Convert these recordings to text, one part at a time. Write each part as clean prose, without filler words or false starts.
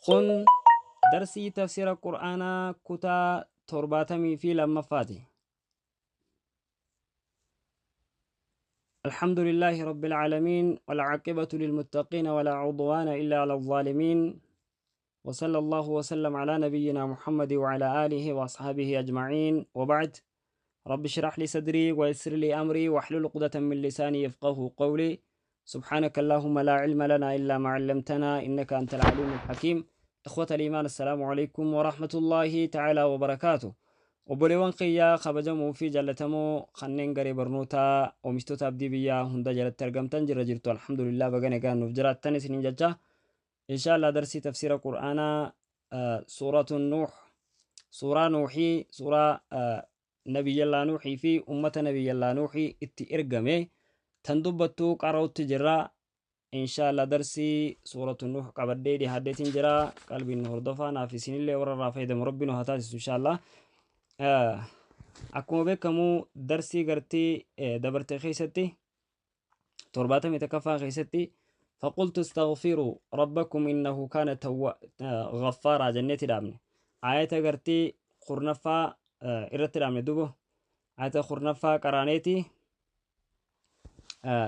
Kun darsii tafsiira Qur'aanaa kutaa 72ffaati. الحمد لله رب العالمين والعاقبة للمتقين ولا عدوان إلا على الظالمين وصلى الله وسلم على نبينا محمد وعلى آله وأصحابه أجمعين وبعد رب اشرح لي صدري ويسر لي أمري واحلل عقدة من لساني يفقه قولي سبحانك اللهم لا علم لنا إلا ما علمتنا إنك أنت العليم الحكيم. إخوة الإيمان، السلام عليكم ورحمة الله تعالى وبركاته. Obboleewwan kiyyaa kabajamoo fi jaallatamoo kanneen garee barnootaa oomishtoota Abdii Biyyaa hunda jalatti argamtan, jirra jirtu? Alhamdulillah, baga nagaan nuuf jiraattan isiniin jecha. Inshallah darsii tafsiira Qur'aanaa suuratu Nuux, suuraa Nuuxii, suuraa Nabiyyallaa Nuuxii fi ummata Nabiyyallaa Nuuxii itti ergame tan dubbattuu qara'utti jirra. Inshallah darsii suuratu Nuux qabadhee dhihaadheetiin jira. Qalbiin nu hordofaa, naaf isinillee warra irraa fayyadamu Rabbi nu haa taasisu inshallah. Akkuma beekamu darsii gartii dabarte keessatti, 71ffaa keessatti, فقلت استغفروا ربكم إنه كان غفارا jenneeti dhaabne. Ayata gartii 10ffaa irratti dhaabne. Duba ayata 10ffaa qaraaneeti,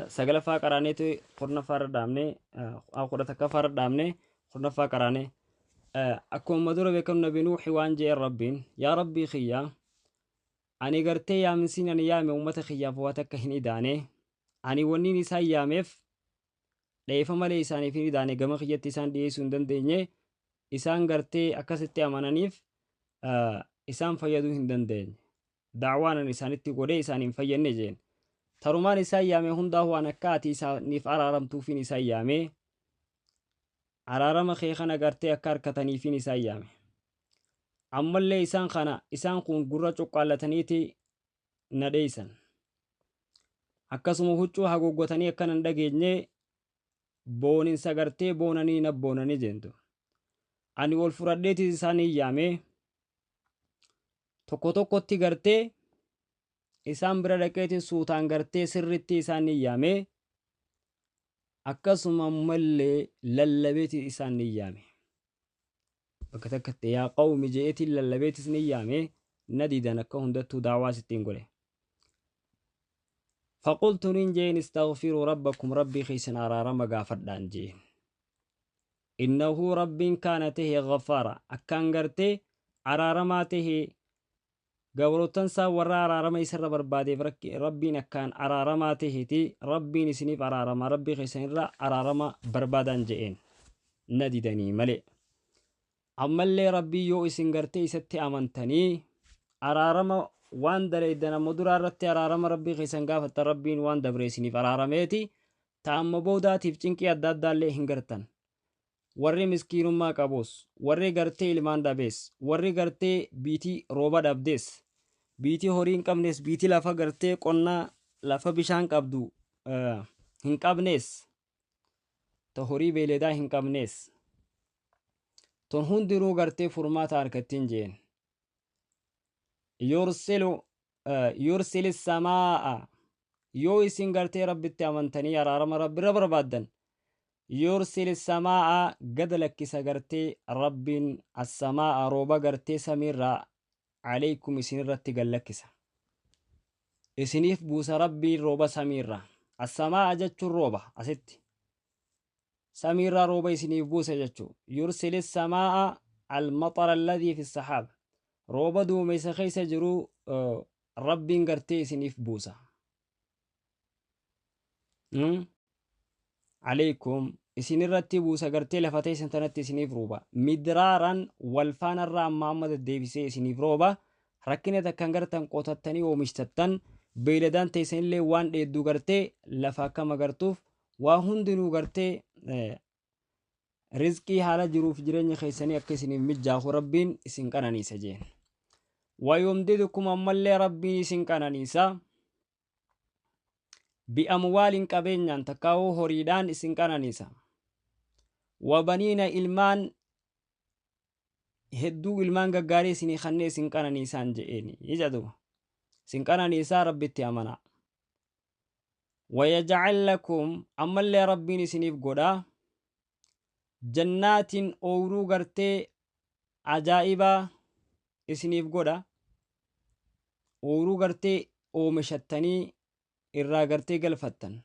sagalaffaa qaraaneeti, 10ffaa irra dhaabne, 11ffaa irra dhaabne, 10ffaa qaraane. Akkuma dura beekamu Nabi Nuuxi waan jeen Rabbiin: "Yaa Rabbii kiyya, ani gartee yaaminsiin ani yaame ummata kiyyaaf waa takka hin idaane. Ani wanniin isaan yaameef dheefa malee isaaniif hin idaane. Gama kiyyatti isaan dhiyeessuu hin dandeenye. Isaan gartee akkasitti amananiif isaan fayyaduu hin dandeenye. Daawaan ani isaanitti godhee isaan hin fayyadne" jeen. "Tarumaan isaan yaame hundaa waan akka ati isaaniif araaramtuufin isaan yaame. Araarama kee kana gartee akka harkataniifin isaan yaame. Ammallee isaan kana, isaan kun gurra cuqqaallataniiti na dheeysan. Akkasuma huccuu haguuggatanii akkana hin dhageenye booninsa gartee boonanii na boonanii" jeentu. "Ani ol fudhadheetis isaanii yaame, tokko tokkotti gartee isaan bira dhaqeetiin suutaan gartee sirritti isaan ni yaame. Akkasuma ammallee lallabeetis isaan ni yaame. Bakka takkatti 'Yaa qawmi' je'eetiin lallabeetis ni yaame. Na didan akka hundattuu daawaa sittiin godhe. فقلت nin jeen استغفروا ربكم, Rabbii keessan araarama gaafadhaan jeen. إنه Rabbiin كان tahe غفارا, akkaan gartee araaramaa tahe. Gabrootansaa warra araarama isarra barbaadeef Rabbiin akkaan araaramaa taheti. Rabbiin isiniif araarama, Rabbii keessanirra araarama barbaadan je'een. Na didanii malee. Ammallee Rabbii yoo isin gartee isatti amantanii araarama waan dalaydan amma duraa irratti araarama Rabbii keessan gaafattan, Rabbiin waan dabre isiniif araarameeti ta amma boodaatiif cinqii adda addaallee hin gartan. Warri miskiinummaa qabus, warri gartee ilmaan dhabees, warri gartee biitii rooba dhabdees, biitii horii hin qabnes, biitii lafa gartee qonnaa lafa bishaan qabdu hin qabnes, ta horii beeyladaa hin qabnes, tun hundinuu gartee furmaata harkattiin" jeen. يرسل السماء, yoo isin gartee Rabbitti amantanii araarama Rabbirra barbaaddan, يرسل السماء, gad lakkisa gartee Rabbiin السماء, rooba gartee samiirraa عليكم, isin irratti gad lakkisa, isiniif buusa Rabbiin rooba samiirraa. السماء jechuun rooba asitti, samiirraa rooba isiniif buusa jechuu. يرسل السماء المطر الذي في السحاب, rooba duumessa keessa jiru Rabbiin gartee isiniif buusa. عليكم, isinirratti buusa gartee lafa teessan tanatti isiniif rooba. مدرارا, wal faanarraa amma amma deddeebisee isiniif rooba. Rakkina takkan gartan qotattanii oomishtattan, beeyladaan teessanillee waan dheedduu gartee lafa akka magartuuf, waa hundinuu gartee rizqii haala jiruuf jireenya keessanii akka isiniif mijjaahu Rabbiin isin qananiisa jeen. ويمددكم, ammallee Rabbiin isin qananiisa, بأموال, qabeenyaan takkaa'uu horiidhaan isin qananiisa, وبنين, ilmaan hedduu, ilmaan gaggaarii isinii kannee isin qananiisaan je'eeni jedhu. Isin qananiisaa, Rabbitti amanaa. ويجعل لكم, ammallee Rabbiin isiniif godhaa. Jannaatiin ooyruu gartee ajaa'ibaa isiniif godha. Ooyruu gartee oomishattanii irraa gartee galfattan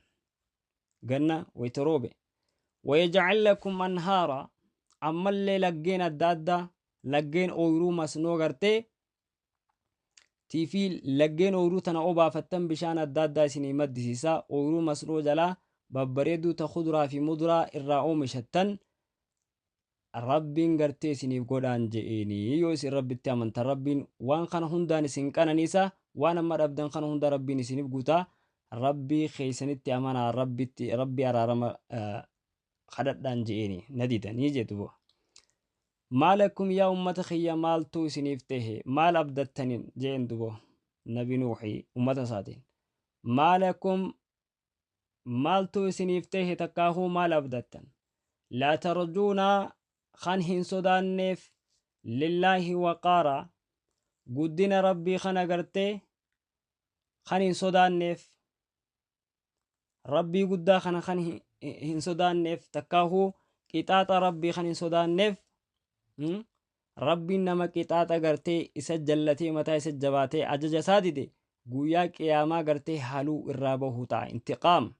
ganna wayta roobe. Wayajcal lakum anhaara, ammallee laggeen adda addaa, laggeen ooyruu masnoo gartee tiifi laggeen ooyruu tana obaafattan bishaan adda addaa isinii maddisiisa. Ooyruu masnoo jalaa babbareedduu ta kuduraa fi muduraa irraa oomishattan Rabbiin gartee isiniif godhaan je'eenii. Yoo isin Rabbitti amantan, Rabbiin waan kana hundaan isin qananiisa. Waan amma dhabdan kana hunda Rabbiin isiniif guutaa. Rabbii keessanitti amanaa, Rabbitti Rabbi araarama kadhadhaan je'eeni. Na didanii jee duba. Maalakum yaa ummata kiyya, maaltu isiniif tahe? Maal abdattanin jeen duba Nabi Nuuhi ummata isaatiin. Maalakum, maaltu isiniif tahe, takkaahuu maal abdattan? Laa tarjuuna, kan hin sodaanneef, lillaahi waqaara, guddina Rabbii kana gartee kan hin sodaanneef, Rabbii guddaa kana kan hin sodaanneef, takkaahuu qixaaxa Rabbii kan hin sodaanneef. Rabbiin nama qixaaxa gartee isa jallatee, mataa isa jabaatee ajaja isaa dide, guyyaa qiyaamaa gartee haluu irraa bahu ta'a. Intiqaam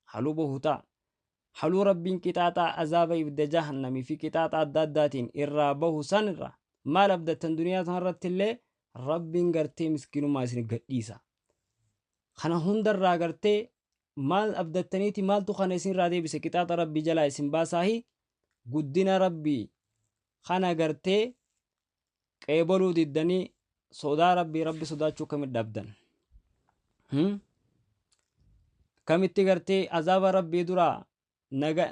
haluu bahu ta'a. Haluu Rabbiin qixaaxa azaaba ibidda jahannamii fi qixaaxa adda addaatiin irraa bahu sanirra maal abdattan? Duniyaa tanarratti illee Rabbiin gartee miskiinummaa isin gadhiisa. Kana hundarraa gartee maal abdattaniiti? Maaltu kana isinirraa deebise? Qixaaxa Rabbii jalaa isin baasaahi? Guddina Rabbii kana gartee qeebaluu diddanii sodaa Rabbii, Rabbi sodaachuu kamitti dhabdan? Kamitti gartee azaaba Rabbii duraa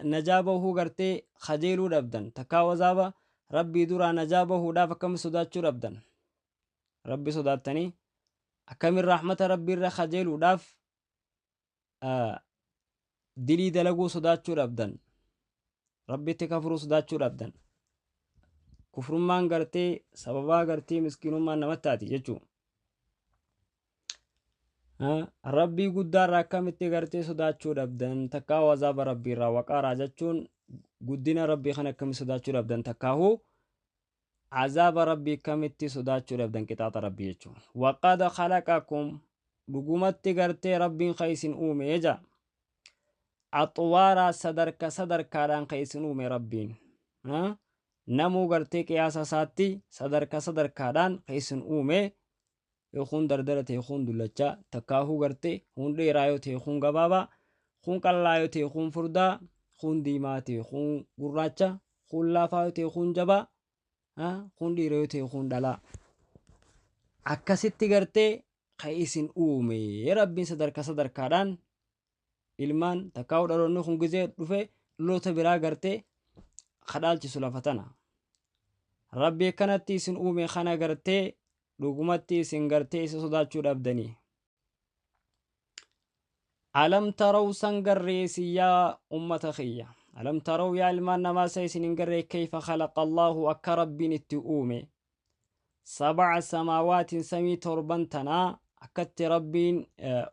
najaa bahuu gartee kajeeluu dhabdan? Takkaa azaaba Rabbii duraa najaa bahuudhaaf akkami sodaachuu dhabdan? Rabbi sodaattanii akkamin rahmata Rabbii irra kajeeluudhaaf dilii dalaguu sodaachuu dhabdan? Rabbitti kafruu sodaachuu dhabdan? Kufrummaan gartee sababaa gartee miskiinummaan namatti taati jechuu. Rabbii guddaarraa akkamitti gartee sodaachuu dhabdan? Takkaa azaaba Rabbiirraa, waqaaraa jechuun guddina Rabbii kana akkamitti sodaachuu dhabdan? Takkaahuu azaaba Rabbii akkamitti sodaachuu dhabdan? Qixaaxa Rabbii jechuun. Waqad khalaqakum, dhugumatti gartee Rabbiin ka isin uume jecha, axwaaraa, sadarka sadarkaadhaan ka isin uume Rabbiin. Namuu gartee qiyaasa isaatti sadarka sadarkaadhaan ka isin uume. Kun dardara ta'e, kun dullacha, takkaahuu gartee kun dheeraa yoo ta'e, kun gabaabaa, kun qal'aa yoo ta'e, kun furdaa, kun diimaa ta'e, kun gurraacha, kun laafaa yoo ta'e, kun jabaa, kun dhiira yoo ta'e, kun dhalaa, akkasitti gartee ka isin uume Rabbiin sadarka sadarkaadhaan. Ilmaan takkaahuu dhaloonni kun gizee dhufe dhaloota biraa gartee kadhaalchisu lafa tana. Rabbi akkanatti isin uume kana gartee dhugumatti isin gartee isa sodaachuu dhabdanii. Alam taraw, san garree isin yaa ummata kiyya? Alam taraw, yaa ilmaan namaa, sa isin hin garree? Kayfa khalaqa Allaahu, akka Rabbiin itti uume, sab'a samaawaatiin, samii torban tanaa akkatti Rabbiin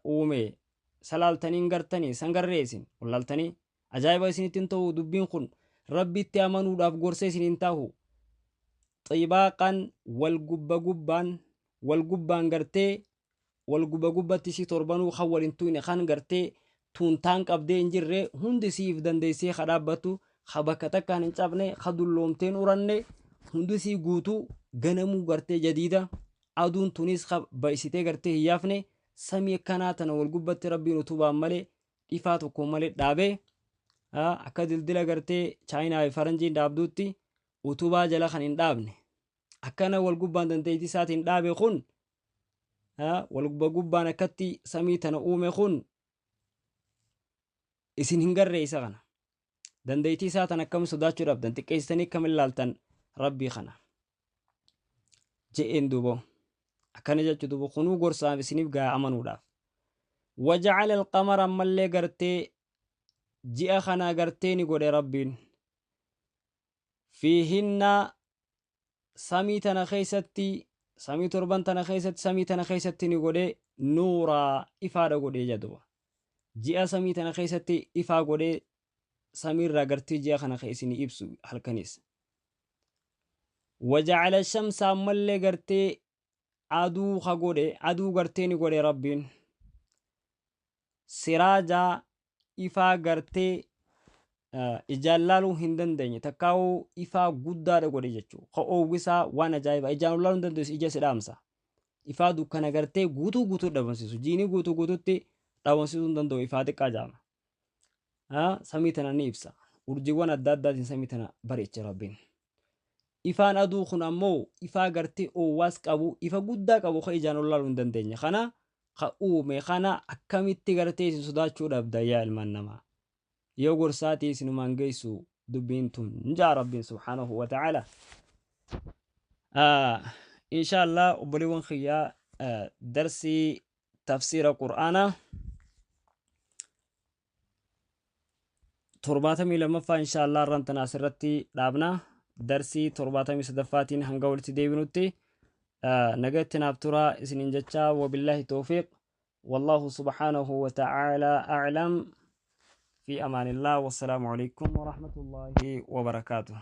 uume salaaltanii hin gartanii? San garree isin wallaaltanii? Ajaa'iba isinitti hin ta'u dubbiin kun? Rabbitti amanuudhaaf gorsa isin hin ta'u? Xibaaqan, wal gubba gubbaan, wal gubbaan gartee wal gubba gubbatti isii torbanuu kan wal hin tuyne, kan gartee tuuntaan qabdee hin jirre, hundi siif dandeessee ka dhaabbattu, ka bakka takkaan hin cabne, ka dulloomteen uranne, hundi sii guutuu ganamuu gartee jadiida, aduun tunis ka baysitee gartee hin yaafne. Samii akkanaa tana wal gubbatti Rabbiin utubaan malee, dhifaa tokko malee dhaabee, akka dildila gartee Chaayinaa fi faranjiin dhaabduutti utubaa jala kan hin dhaabne, akkana wal gubbaan dandeettii isaatiin dhaabe kun, wal gubba gubbaan akkatti samii tana uume kun, isin hin garree isa kana? Dandeettii isaa tana akkam sodaachuu dhabdan? Xiqqeessitanii akkam ilaaltan Rabbii kana je'een duuba. Akkana jechuu duuba, kunuu gorsaaf isiniif gaa amanuudhaaf. Wajacala alqamara, ammallee gartee ji'a kana gartee ni godhe Rabbiin, fiihinna, samii tana keessatti, samii torban tana keessatti, samii tana keessatti ni godhe, nuuraa, ifaadha godhe jedhuba. Ji'a samii tana keessatti ifaa godhe. Samiirraa gartee ji'a kana ka isinii ibsu halkanis. Wajacala shamsa, ammallee gartee aduu ka godhe, aduu gartee ni godhe Rabbiin. Siraajaa, ifaa gartee ijaan laaluu hin dandeenye, takkaa'uu ifaa guddaadha godhe jechuudha. Ka oowwisaa waan ajaa'ibaa ijaan laaluu hin dandeessu, ija si dhaamsa. Ifaa dukkana gartee guutuu guutuu dhabamsiisu, jiini guutuu guutuutti dhabamsiisuu hin danda'u, ifaa xiqqaa jaama. Samii tana ni ibsa. Urjiiwwan adda addaatiin samii tana bareecha Rabbiin. Ifaan aduu kun ammoo ifaa gartee oowwaas qabu, ifa guddaa qabu, ka ijaan ol laaluu hin dandeenye. Kana ka uume kana akkamitti gartee isin sodaachuu dhabda, yaa ilmaan namaa? Yoo gorsaatii isinumaan geessu dubbiin tun, jaa Rabbiin subhaanahu wa ta'ala. Insha Allah, obboleewwan kiyyaa, darsii tafsiira Qur'aanaa 72ffaa insha Allah irraan tana asirratti dhaabna. Darsii 73ffaatiin hanga walitti deebinutti nagatti naaf turaa isiniin jecha. Wabillaahi tawfiiq, والله سبحانه وتعالى أعلم. في أمان الله، والسلام عليكم ورحمة الله وبركاته.